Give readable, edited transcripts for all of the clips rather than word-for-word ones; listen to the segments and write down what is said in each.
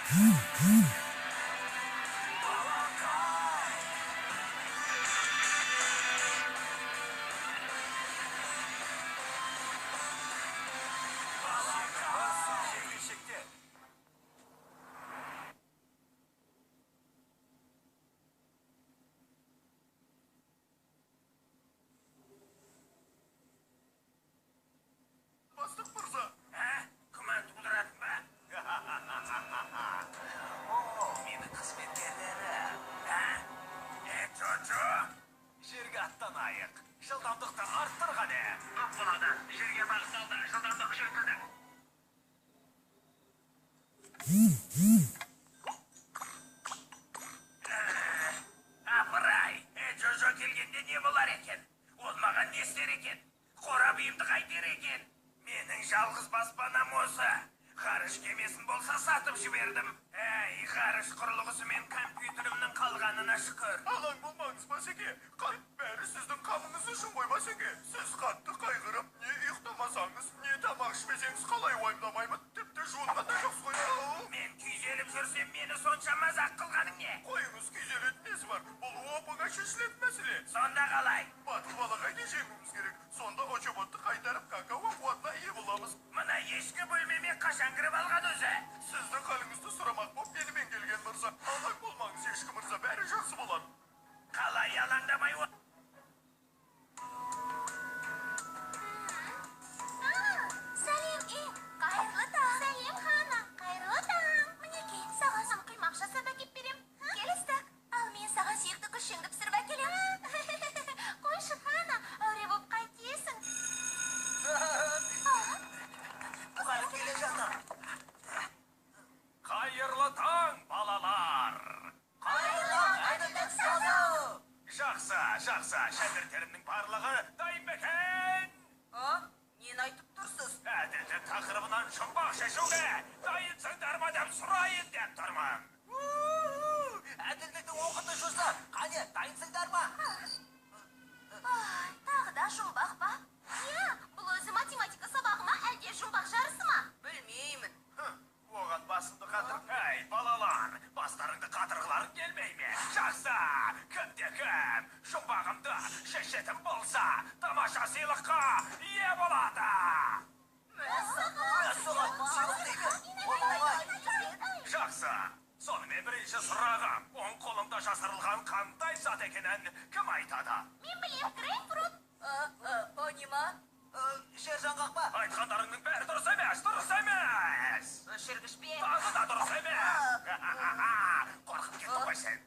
Балақай! Балақай! Келешекте. Бастық мырза. Ә? Күмән тудыратын ба? О, менің қызметкерлерім. Ә? Е, Джо-Джо? Жерге аттанайық. Жылдамдықты арттыр қане. Көп болады. Жерге бағытталды. Жылдамдық күшейтілді. Апырай, Джо-Джо келгенде не болар екен? Ол маған не істер екен? Қорап үйімді қайтер екен? Менің жалғыз баспанам осы. Ғарыш кемесін болса сатып жібердім. Әй, ғарыш құрылғысы мен компьютерімнің қалғанына шүкір. Алаң болмаңыз, Басеке. Бәрі сіздің қамыңыз үшін ғой, Басеке. Сіз қатты қайғырып, не ұйықтамасаңыз, не тамақ ішпесеңіз қалай уайымдамаймын? Тіпті жуынған да жоқсыз ғой. Ау! Мен күйзеліп жүрсем, мені сонша мазақ қылғаның не? Қойыңыз, күйзелетін несі бар? Бұл оп-оңай шешілетін мәселе. Сонда қалай? Батыл балақайды жеңуіміз керек. Сонда Очоботты қайтарып, какао қуатына ие боламыз. Мына ешкі бөлмеме қашан кіріп алған өзі? Сіздің халіңізді сұрамақ боп менімен келген мырза. Алаң болмаңыз, ешкі мырза, бәрі жақсы болады. Қалай алаңдамай Сәлем, қайырлы таң. Сәлем, Хана, қайырлы таң. Мінекей, саған құймақ жасап әкеп берем. Келістік. Ал мен саған сүйікті күшіңді пісіріп әкелем. Қойшы, Хана, әуре боп қайтесің. Мұғалім келе жатыр. Қайырлы таң, балалар. Қайырлы таң, әділдік ұстазы. Жақсы, жақсы, шәкірттерімнің барлығы дайын ба екен? А, нені айтып тұрсыз? Әділдік тақырыбынан жұмбақ шешуге дайынсыңдар ма деп сұрайын деп тұрмын. Әділдіктің оқытушысы, қане, дайынсыңдар ма? Ай, тағы да жұмбақ па? Иә, бұл өзі математика сабағы ма, әлде жұмбақ жарысы ма? Білмеймін. Оған басымды қатыр... Әй, балалар, бастарыңды қатырғыларың келмей ме? Жақсы, кімде кім жұмбағымды шешетін болса, тамаша сыйлыққа ие болады. Мәссаған, сыйлық дей ме? Ол оңай. Жақсы, сонымен бірінші сұрағым, оң қолымда жасырылған қандай зат екенін кім айтады? Мен білем, грейпфрут. Пони ма? Жер жаңғақ па? Айтқандарыңның бәрі дұрыс емес, дұрыс емес. Өшіргіш пе? Тағы да дұрыс емес. Қорқып кеттің ғой сен.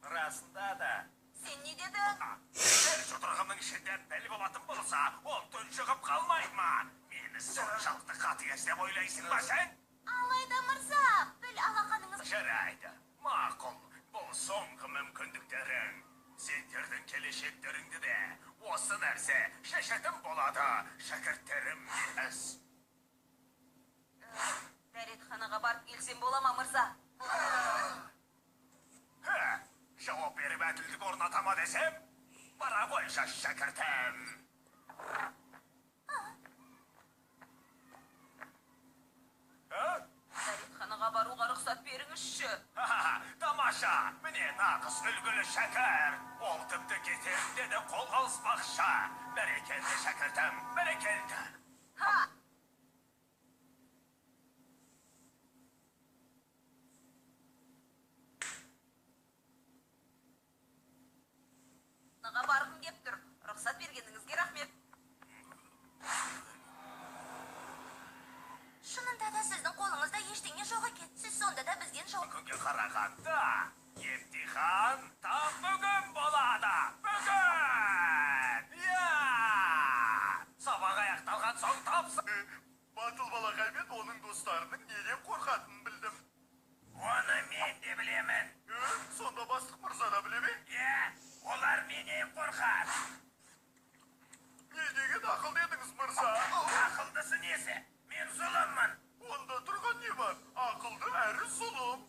Расында да. Сен не дедің? Егер жұдырығымның ішінде піл болатын болса, ол тұншығып қалмай ма? Мені соншалықты қатыгез деп ойлайсың ба сен? Алайда мырза, піл алақаныңыз... Жарайды, мақұл, бұл соңғы мүмкіндіктерің. Сендердің келешектеріңді де осы нәрсе шешетін болады, шәкірттерім емес. Дәретханаға барып келсем бола ма, мырза? Жауап беріп әділдік орната ма десем, бара қойшы, шәкіртім. Дәретханаға баруға рұқсат беріңізші. Тамаша, міне нағыз үлгілі шәкірт. Ол тіпті кетерінде де қол алыспақшы. Бәрекелді, шәкіртім, бәрекелді. Ха! Барғым кеп тұр. Рұқсат бергеніңізге рахмет. Шынында да сіздің қолыңызда ештеңе жоқ екен. Сіз сонда да бізден жауап... Күнге қарағанда, емтихан тап бүгін болады. Бүгін! Иә! Сабақ аяқталған соң тапсы... Батыл балақай мен оның достарының неден қорқатынын білдім. Оны мен де білемін. Сонда бастық мырза да біле ме? Иә, олар менен қорқады. Не деген ақыл дедіңіз, мырза? Ақылдысы несі? Мен зұлыммын. Онда тұрған не бар? Ақылды әрі зұлым.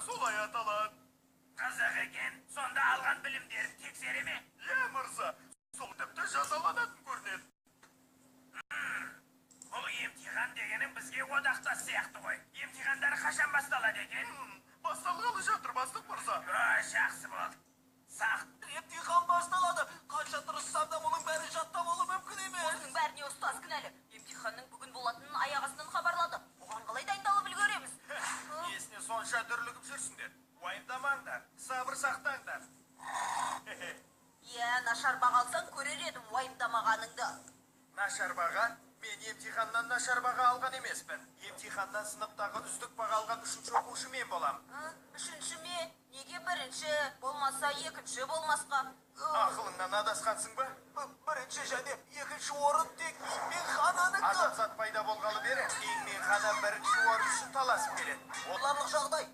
солай аталады. Қызық екен, сонда алған білімдерін тексере ме? Иә, мырза, сол тіпті жазаланатын көрінеді. Бұл емтихан дегенің бізге одақтас сияқты ғой. Емтихандар қашан басталады екен? Басталғалы жатыр, бастық мырза. Жақсы болды. Сақ. Емтихан басталады. Қанша тырыссам да мұның бәрін жаттап алу мүмкін емес. Осының бәріне ұстаз кінәлі. Емтиханның бүгін болатынын аяқ астынан хабарлады. Оған қалай дайындалып үлгереміз? Несіне сонша дүрлігіп жүрсіңдер? Уайымдамаңдар, сабыр сақтаңдар. Иә, нашар баға алсаң көрер едім уайымдамағаныңды. Нашар баға? Мен емтиханнан нашар баға алған емеспін. Емтиханнан сыныптағы үздік баға алған үшінші оқушы мен болам. Үшінші ме? Неге бірінші, болмаса екінші болмасқа? Ақылыңнан адасқансың ба? Бірінші және екінші орын тек Ин мен Хананікі. Адамзат пайда болғалы бері Ин мен Хана бірінші орын үшін таласып келеді. Оларлық жағдай.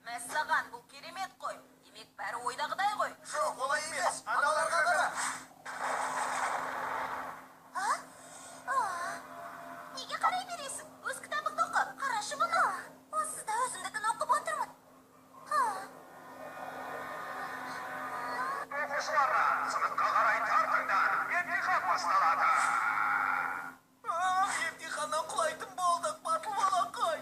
Мәссаған, бұл керемет қой. Демек, бәрі ойдағыдай ғой. Жоқ, олай емес. Аналарға қара. Неге қарай бересің? Өз кітабыңды оқы. Қарашы бұны. Онсыз да өзімдікін оқып отырмын. Оқушылар, сыныпқа қарай тартыңдар. Емтихан басталады. Емтиханнан құлайтын болдық, батыл балақай.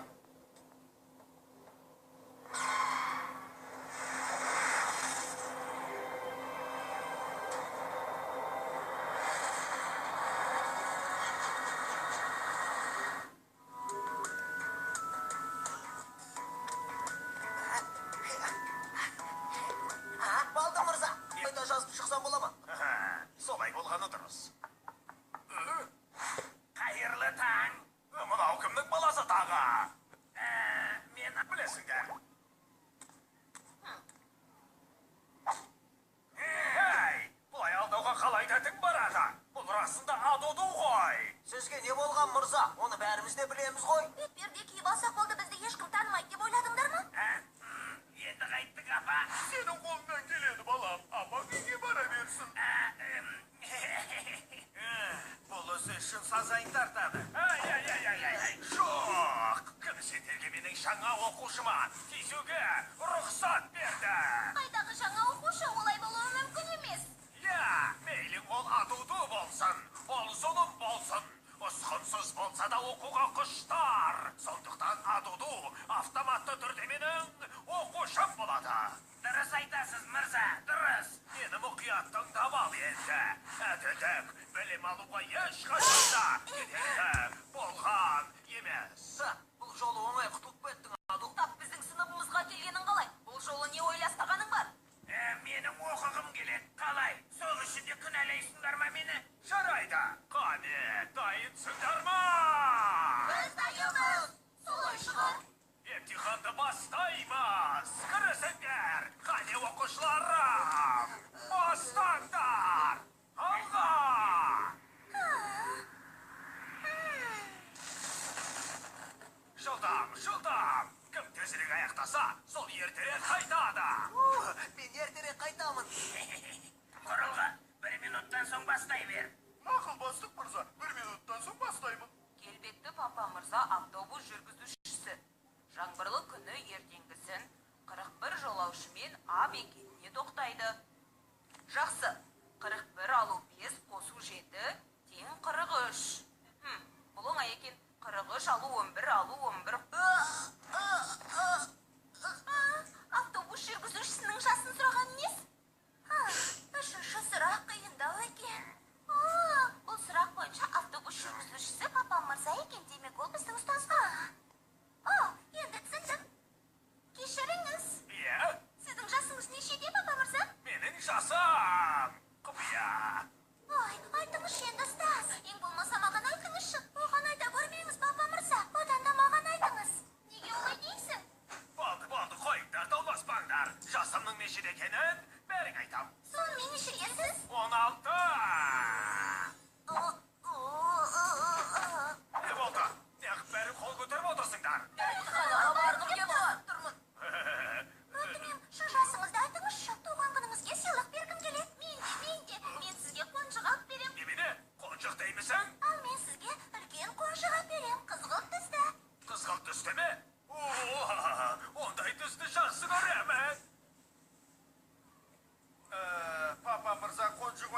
Балды мырза, қайта жазып шықсам бола ма? Солай болғаны дұрыс. Қайырлы таң. Мынау кімнің баласы тағы? Мен Білесіңдер. Ей, бұлай алдауға қалай дәтің барады? Бұл расында адуду ғой. Сізге не болған, мырза? Оны бәріміз де білеміз ғой. Бетперде киіп алсақ болды, бізді ешкім танымайды деп ойладыңдар ма? Енді қайттік, апа. Сенің қолыңнан келеді, балам. Апаң үйге бара берсін. Бұл ісі үшін сазайын тартады. Ай-ай-ай-ай-ай. Жоқ, кім сендерге менің жаңа оқушыма тиісуге рұқсат берді? Қайдағы жаңа оқушы, олай болуы мүмкін емес. Иә, мейлі ол адуды болсын, ол зұлым болсын, ұсқынсыз болса да оқуға құштар. Сондықтан адуду автоматты түрде менің оқушым болады. Дұрыс айтасыз, мырза, дұрыс. Мені мұқият тыңдап ал енді. Әділдік білім алуға ешқашан да кедергі болған емес. Бұл жолы оңай құтылып кеттің, Аду. Тап біздің сыныбымызға келгенің қалай? Бұл жолы не ойластырғаның бар? Менің оқығым келеді. Қалай? Сол үшін де күнәлайсыңдар ма мені? Жарайды, қане, дайынсыңдар ма? Біз дайынбыз. Солай шығар. Емтиханды бастаймыз. Кірісіңдер, қане оқушыларым. Бастаңдар. Алға! Жылдам, жылдам. Кім тезірек аяқтаса, сол ертерек қайтады. Мен ертерек қайтамын. Құрылғы, 1 минуттан соң бастай бер. Мақұл, бастық мырза, 1 минуттан соң бастаймын. Келбетті папа мырза автобус жүргізушісі. Жаңбырлы күні ертеңгісін 41 жолаушымен А бекетіне тоқтайды. Жақсы, 41 алу 5 қосу 7 тең 43. Бұл оңай екен. 43 алу 11 алу 11. Автобус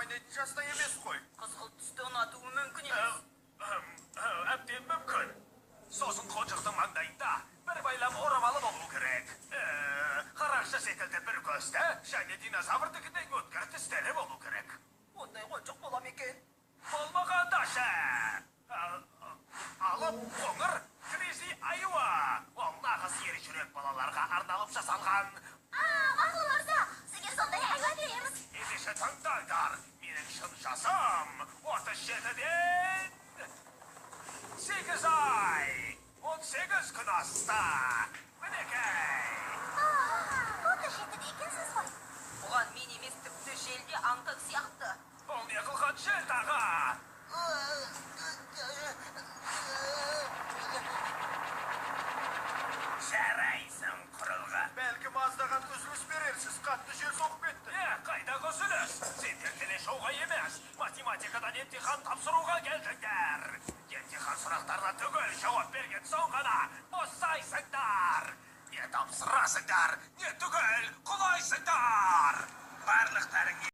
ойнайтын жаста емес қой. Қызғылт түсті ұнатуы мүмкін емес. Әбден мүмкін. Сосын қонжықтың маңдайында бір байлам орамалы болу керек. Қарақшы секілді бір көзді және динозаврдікіндей өткір тістері болу керек. Ондай қонжық бола ма екен? Болмағанда ше? Алып қоңыр гризли аюы. Ол нағыз ержүрек балаларға арналып жасалған. А, мақұл, мырза, сізге сондай аю әпереміз. Ендеше тыңдаңдар, менің шын жасым 37-ден 8 ай, 18 күн асты. Мінекей. А, 37-де екенсіз ғой. Бұған мен емес, тіпті жел де аңқық сияқты. Бұл не қылған жел тағы? Жарайсың, құрылғы. Бәлкім, аздаған үзіліс берерсіз, қатты жел соғып кетті. Е, қайдағы үзіліс? Сендер телешоуға емес, математикадан емтихан тапсыруға келдіңдер. Емтихан сұрақтарына түгел жауап берген соң ғана босайсыңдар. Не тапсырасыңдар, не түгел құлайсыңдар. Барлықтарың